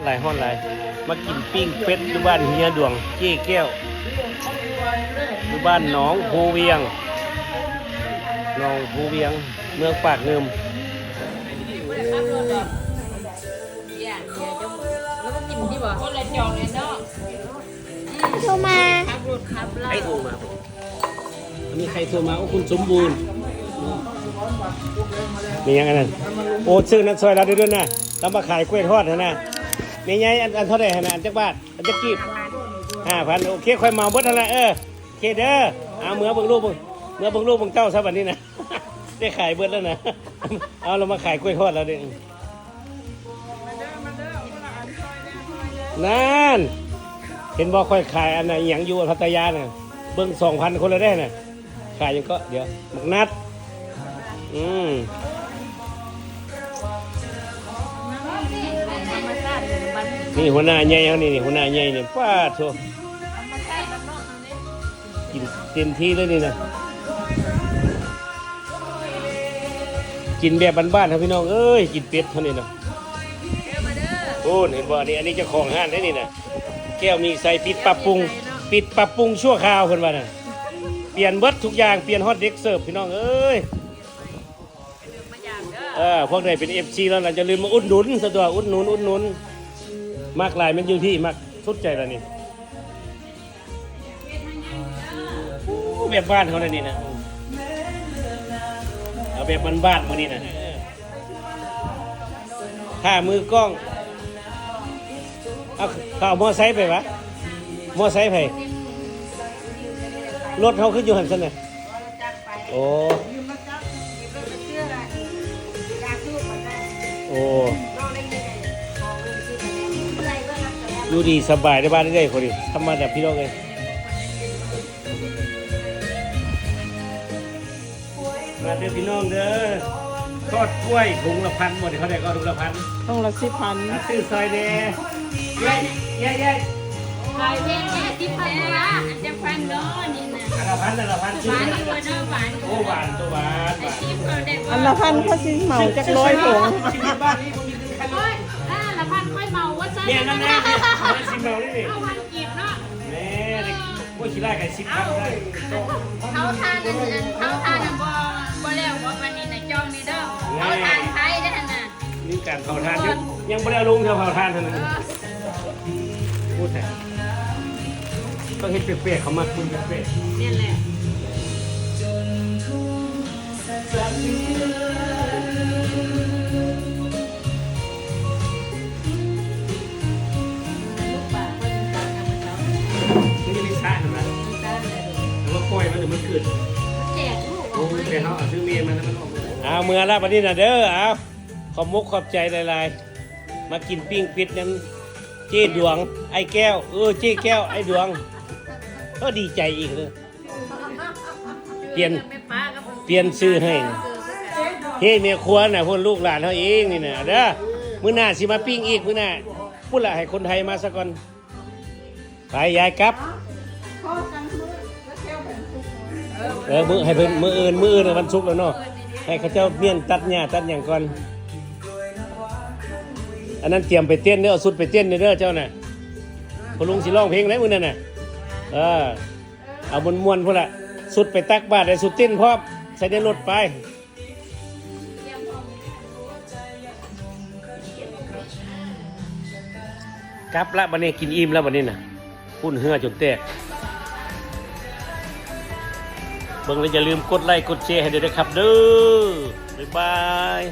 ຫຼາຍ ຮ້ອນຫຼາຍ. ມາກິນປີ້ງເປັດຢູ່ບ້ານເຮຍດວງ ເຈ້ແກ້ວ ຢູ່ບ້ານໜອງພູວຽງ ໜອງພູວຽງ ເມືອງປາກງື່ມ. ໂທມາ ໃຜໂທມາ? ມີໃຜໂທມາ? ໂອ້ ຄຸນສົມບູນ. ມີຫຍັງອັນນັ້ນ? ໂອ້ ຊື້ນັ້ນຊ່ອຍລາວເດີ້ນະ. ລາວມາຂາຍກ້ວຍທອດຫັ້ນນະ. ແມ່ໃຫຍ່ ອັນ ອັນເທົ່າໃດຫັ້ນນະ? ອັນຈັກບາດ? ອັນຈັກກີບ? ຫ້າພັນ. ໂອເຄ ຂ້ອຍເໝົາເບິດຫັ້ນລະ. ເອີ ໂອເຄເດີ້. ເອົາ ເມືອເບິ່ງລູກເບິ່ງ ເມືອເບິ່ງລູກເບິ່ງເຕົ້າຊະບັດນີ້ນະ. ໄດ້ຂາຍເບິດແລ້ວນະ. ເອົາ ລາວມາຂາຍກ້ວຍທອດລາວເດ້. ນັ້ນ ເຫັນບໍ່ ຂ້ອຍຂາຍອັນນ່າ ອີ່ຫຍັງຢູ່ພັດທະຍານະ ເບິ່ງ ສອງພັນ ຄົນລະເດ້ນະ. ຂາຍຫຍັງເກາະ? ດຽວ ໝາກນັດ. ອືມ ນີ້ຫົວໜ້າໃຫຍ່ເຮົານີ້ ນີ້ຫົວໜ້າໃຫຍ່ນີ້. ປາດໂທ້ ກິນເຕັມທີ່ເລີຍນີ້ນະ. ກິນແບບບ້ານໆ ເຮົາ ພີ່ນ້ອງເອີຍ ກິນເປັດເຮົານີ້ນະ. ໂອ້ ເຫັນບໍ່ ອັນນີ້ ອັນນີ້ເຈົ້າຂອງຮ້ານເດ້ນີ້ນະ. ແກ້ວມີໄຊ ປິດປັບປຸງ ປິດປັບປຸງຊົ່ວຄາວ ເພິ່ນວ່ານະ. ປ່ຽນເບິດທຸກຢ່າງ ປ່ຽນຮອດເດັກເສີບ ພີ່ນ້ອງເອີຍ. ເອີ ພວກໃດເປັນເອັຟຊີແລ້ວນະ ຢ່າລືມມາອຸດໜູນຊະຕົວະ ອຸດໜູນ ອຸດໜູນ. ມັກຫຼາຍແມ່ນຢູ່ທີ່ ມັກສຸດໃຈລະນີ້. ໂອ້ ແບບບ້ານເຮົາແນວນີ້ນະ ເອົາແບບບ້ານໆ ມື້ນີ້ນະ. ຖ້າມືກ້ອງ ເອົາ ເຂົາເອົາມໍໄຊໄປຫວາ? ມໍໄຊໃຜ? ລົດເຮົາຄືຢູ່ຫັ້ນຊັ້ນນະ? ໂອ້ ໂອ້ ຢູ່ດີສະບາຍໃນບ້ານເອື້ອຍຂ້ອຍນີ້ ທຳມະດາ ພີ່ນ້ອງເອີຍ. ມາເດີ້ພີ່ນ້ອງເດີ້ ທອດກ້ວຍ ຖົງລະພັນບໍ່? ນີ້ເຂົາໄດ້ກໍຖົງລະພັນ ຖົງລະສິບພັນ. ມາຊື້ຊ່ອຍແດ່ ເຢ້ຍ ເຢ້ຍ ເຢ້ຍ. ຂາຍແພງແທ້ ສິບພັນ ອັນຈັກພັນເນາະນີ້ນະ. ອັນລະພັນ ອັນລະພັນ ຫວານຢູ່ບໍ່ເນາະ? ຫວານ. ໂອ້ ຫວານ ໂຕຫວານ ຫວານ. ອັນລະພັນ ເຂົາຊິເໝົາຈັກຮ້ອຍຖົງ? ສິບພັນນີ້ບໍ່ມີເງິນຂາຍ. ໂອ້ຍ ອັນລະພັນຂ້ອຍເໝົາວ່າຊັ້ນ. ແມ່ນ ນັ້ນແຫຼະ ຊິເໝົານີ້. ເອົາພັນກີບເນາະ. ແມ່ ໂອ້ຍ ຂີ້ລ້າຍໃຫ້ສິບພັນໄດ້. ເອົາ ເອົາທານ ອັນ ອັນ ເອົາທານ ອັນ ບໍ່ ບໍ່ແລ້ວບໍ່? ບັດນີ້ນະ ຈອງນີ້ເດີ້. ເອົາທານໄຟເດີ້ຫັ້ນນະ. ມີການເຜົາຖ່ານຢູ່ ຍັງບໍ່ໄດ້ເອົາລົງເທື່ອ ເຜົາຖ່ານຫັ້ນນະ. ເອີ ໂອ້ ແທ້ ຕ້ອງເຮັດແປກໆ ເຂົາມັກຄົນແປກໆ. ແມ່ນແຫຼະ. ມັນຢູ່ໃນສະຫັ້ນນະ ແຕ່ວ່າປ່ອຍມັນ ດຽວມັນເກີດ. ໂອ້ ແຕ່ເຮົາເອົາຊື່ເມຍມັນ ແລ້ວມັນອອກມາ. ເອົາ ເມືອລະບັດນີ້ນະເດີ້. ເອົາ ຂອບມຸກຂອບໃຈຫຼາຍໆ ມາກິນປີ້ງເປັດນຳເຈ້ດວງ ອ້າຍແກ້ວ. ເອີ ເຈ້ແກ້ວ ອ້າຍດວງ. ເອີ ດີໃຈອີກເດີ້. ປ່ຽນ ປ່ຽນຊື່ໃຫ້ ເຮີ້ຍ ແມ່ຄົວນະ ພວກລູກຫຼານເຮົາເອງນີ້ນະເດີ້. ມື້ໜ້າຊິມາປີ້ງອີກ ມື້ໜ້າ. ພຸ້ນລະ ໃຫ້ຄົນໄທມາສາກ່ອນ. ໄປ ຍາຍກັບ. ເອີ ມື້ ໃຫ້ເພິ່ນ ມື້ອື່ນ ມື້ອື່ນວັນສຸກແລ້ວເນາະ ໃຫ້ເຂົາເຈົ້າມ້ຽນຕັດຫຍ້າຕັດຫຍັງກ່ອນ. ອັນນັ້ນຕຽມໄປເຕັ້ນເດີ້ ເອົາຊຸດໄປເຕັ້ນເດີ້ເຈົ້ານະ. ພໍ່ລຸງຊິຮ້ອງເພງໃດມື້ນັ້ນນະ. ເອີ ເອົາມ່ວນໆ ພຸ້ນລະ ຊຸດໄປຕັກບາດ ແລະ ຊຸດເຕັ້ນພ້ອມ ໃສ່ໃນລົດໄປ. ກັບລະບັດນີ້ ກິນອີ່ມລະບັດນີ້ນະ. ປຸ້ນເຫື່ອຈົນແຕກ. ເບິ່ງແລ້ວຢ່າລືມກົດໄລ້ກົດແຊໃຫ້ເດີ້ ເດີຄັບເດີ. ບາຍບາຍ.